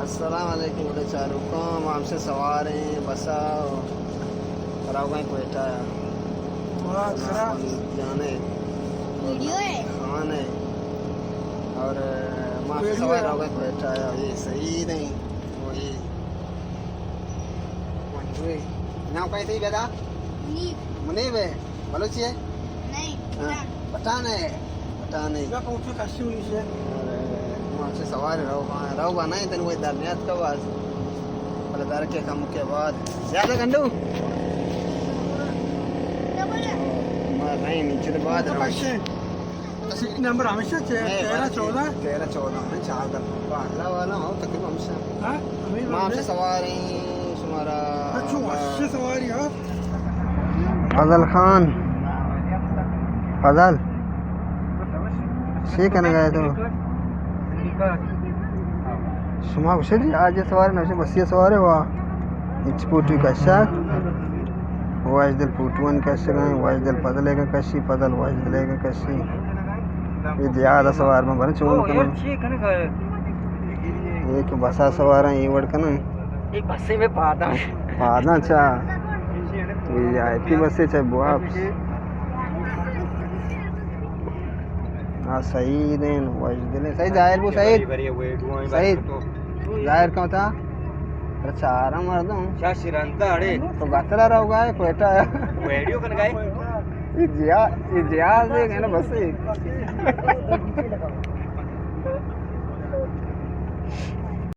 السلام علیکم، بلے چاروکاں، ما ہمشہ سوار ایں بس ءَ، روگ ءَ ایں کوئٹہ ءَ۔ واہ، سلام۔ جانے۔ ویڈیو ہے۔ خان ہے۔ اور ما ہمشہ ویڈیو سوار ہے۔ روگ ءَ ایں کوئٹہ ءَ، یہ سعید ہیں، وہی۔ نام کہیں تئی بیدا؟ منیب۔ منیب ہے۔ بلوچی ہے؟ نہیں، ہاں، پٹھان۔ پٹھان ہے۔ پٹھان ہے۔ یا پوچھو کسی نہیں سے۔ ارے، ما ہمشہ سوار روگ ءَ، روگ ءَ نہیں، تن وہی در نیات کا باز۔ بلے در کے کم کے بعد۔ زیادہ گنڈو؟ ما نہیں، نیچے تو بعد تو روگ۔ کسی؟ سیٹ نمبر ہمیشہ چے-، نہیں، تیرہ بات چودہ؟ تیرہ چودہ، میں چار در پاگلا والا ہوں، تقریباً ہمیشہ۔ ہاں؟ ہمیں ما ہمشہ سوار ہیں، شمارا اچھا، ہمشہ سواری، ہاں؟ فضل خان، فضل، چے کنگ ءَ ئے تو؟ شما گوشے جی، آج سوار نہ، بس یہ سوار ہے وا۔ ہچ پوٹو کشا۔ واجدل پوٹوان کشگ ءَ، واجدل پدل ءَ کشی، پدل واجدل ءَ کشی۔ یہ دیاد سوار من برن چون کنن۔ یہ کہ بسا سوار ہیں، یہ وڑ کنن۔ یہ بسے میں پادا۔ پادا چا۔ وی آئی پی بسے چا بوا۔ ہاں، سعید ہیں، واجدل ہیں۔ سعید ظاہر بو، سعید۔ سعید۔ ظاہر کہاں تھا؟ ارے چارا مردم۔ شاشی رندا اڑے۔ تو گترا روگ ءَ ئے، کوئٹہ۔ ویڈیو کن گئے؟ یہ جہاز، یہ جہاز ہے نا بس۔